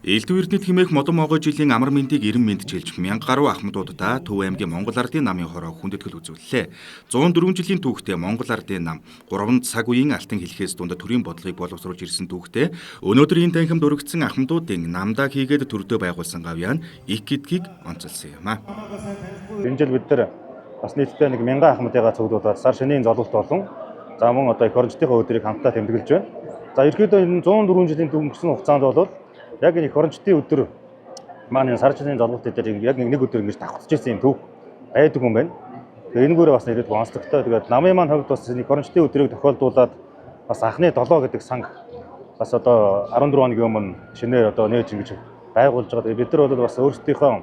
Элдв Эрдэнэт хэмээх модон могой жилийн амар мэндийг 90 мэндчилж 1000 гаруй ахмадуудаа Төв аймгийн Монгол Ардын намын хороо хүндэтгэл үзүүллээ. 104 жилийн түүхтэй Монгол Ардын нам 3 цаг үеийн алтан хэлхээс дунд төрийн бодлогыг боловсруулж ирсэн түүхтэй өнөөдөр энэ танхимд өргөдсөн ахмадуудын намдаа хийгээд төрдөө байгуулсан гавьяа нь их гэдгийг онцолсон юм а. Энэ жил бид нар бас нийтдээ нэг 1000 ахмадыгаа цуглуулад сар шинийн золголт болон за мөн одоо эх орончдынхаа өдрийг хамтдаа тэмдэглэж байна. За, ерөнхийдөө энэ 104 жилийн өнгөрсөн хугацаанд бол яг энэ эх орончдын өдөр маань энэ сар шинийн золголт дээр яг нэг өдөр ингэж давхцаж ирсэн юм түүх байдаг юм байна. Тэгээ энэгээрээ бас нэрээд онцлогтой. Тэгээд намын маань хувьд бас энэ эх орончдын өдрийг тохиолдуулаад бас анхны долоо гэдэг санг бас одоо 14 хоногийн өмнө шинээр одоо нээж ингэж байгуулж байгаа. Тэгээд бид нар бол бас өөрсдийнхөө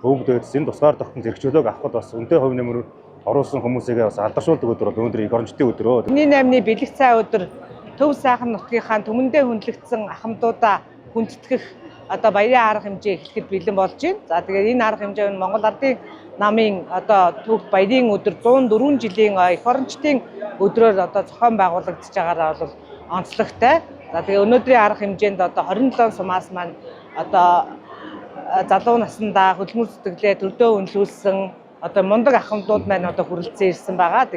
өвөг дээдэс энэ тусгаар тогтнол эрх чөлөөг авахд бас үнэтэй хувь нэмэр оруулсан хүмүүсийгээ бас алдаршуулдаг өдөр бол өнөөдөр эх орончдын өдрөө. Миний 8-ны бэлэг цай өдөр Төв сайхан нутгийнхаа түмэндээ хүндлэгдсэн ахмадуудаа хүндэтгэх одоо баярын арга хэмжээ эхлэхэд бэлэн болж байна. За, тэгээд энэ арга хэмжээ нь Монгол Ардын намын одоо төвд баярын өдөр 104 жилийн эх орончдын өдрөөр одоо зохион байгуулагдаж байгаараа бол онцлогтой. За, тэгээ өнөөдрийн арга хэмжээнд одоо 27 сумаас маань одоо залуу насндаа хөдөлмөр зүтгэлээ төрдөө үнэлүүлсэн одоо мундаг ахмадууд маань одоо хүрэлцэн ирсэн байгаа.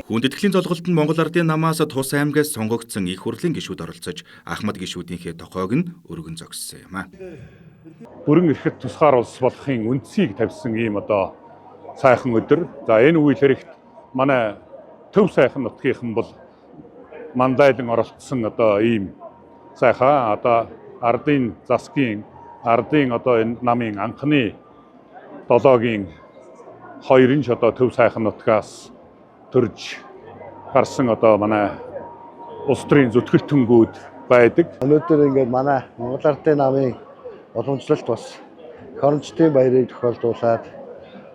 Хүндэтгэлийн золголтод Монгол Ардын намаас тус аймгаас сонгогдсон их хурлын гишүүд оролцож ахмад гишүүдийнхээ тохойг нь өргөн зогссон юм а. Бүрэн эрхэт тусгаар улс болохын үндсийг тавьсан ийм одоо сайхан өдөр. За, энэ үйл хэрэгт манай Төв сайхан нутгийнхан бол мандайлан оролцсон одоо ийм сайхан одоо ардын засгийн, ардын одоо энэ намын анхны долоогийн хоёрын ч одоо Төв сайхан нутгаас төрж гарсан одоо манай улс төрийн зүтгэлтэнгүүд байдаг. Өнөөдөр ингээд манай Монгол Ардын намын уламжлалт бас эх орончдын баярыг тохиолдуулаад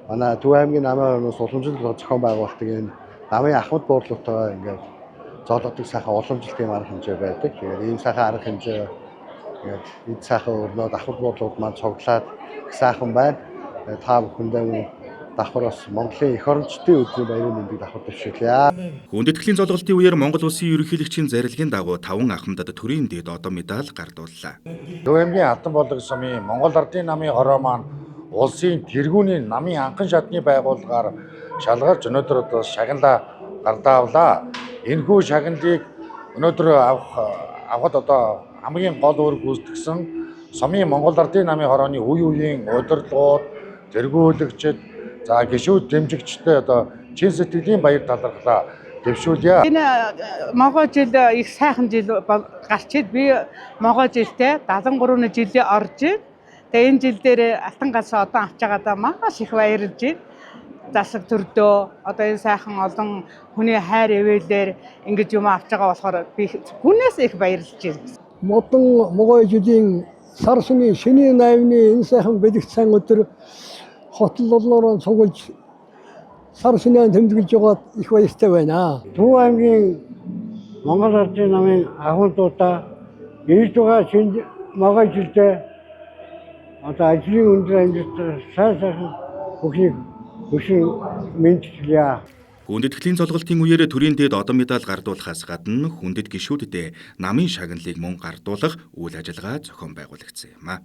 манай Төв аймгийн намын орноос уламжлалт зохион байгуулдаг энэ намын ахмад буудлуудтайгаа ингээд зоолгодог сайхан уламжлалт юм арга хэмжээ байдаг. Тэгээд ийм сайхан арга хэмжээ ингээд эд сайхан өрнөд ахмад буудлууд маань цуглаад их сайхан байна. Та бүхэндээ мөн давхар бас Монголын эх орончдын өдрийн баярын мэндийг давхар дэвшүүлье. Хүндэтгэлийн золголтын үеэр Монгол улсын ерөнхийлөгчийн зарилгын дагуу таван ахмадад төрийн дэд одоо медаль гардууллаа. Төв аймгийн Алтан болог сумын Монгол Ардын намын хороо маань улсын тэргүүний намын анхан шатны байгууллагаар шалгарч өнөөдөр одоо шагналаа гардаа авлаа. Энэхүү шагналыг өнөөдөр авахад одоо хамгийн гол үүрэг гүйцэтгсэн сумын Монгол Ардын намын хорооны үе үеийн удирдлагууд, тэргүүлэгчид, за гишүүд дэмжигчтэй одоо чин сэтгэлийн баяр талархлаа дэвшүүлье. Энэ могой жил их сайхан жил гарч ид. Би могой жилдээ 73 жилийн орж байна. Тэгээ энэ жил дээр алтан ганц одоо авч байгаадаа маш их баярлж байна. Засаг төрдөө одоо энэ сайхан олон хүний хайр ивээлээр ингэж юм авч байгаа болохоор би хүнээс их баярлж байна. Модон могой жилийн сар шөнийн шинийн 8-ны энэ сайхан бэлэг сайн өдөр хотол олноороо цуглаж сар шинээ тэмдэглэж байгаад их баяртай байна. Төв аймгийн Монгол Ардын намын ахмадуудаа ирж байгаа шинэ могой жилдээ одоо ажлын өндөр амжилт, сайн сайхан бүхнийг хүсэн мэндчилье. Хүндэтгэлийн золголтын үеэр төрийн дэд одоо медаль гардуулахаас гадна хүндэт гишүүдэд намын шагналыг мөн гардуулах үйл ажиллагаа зохион байгуулагдсан юм а.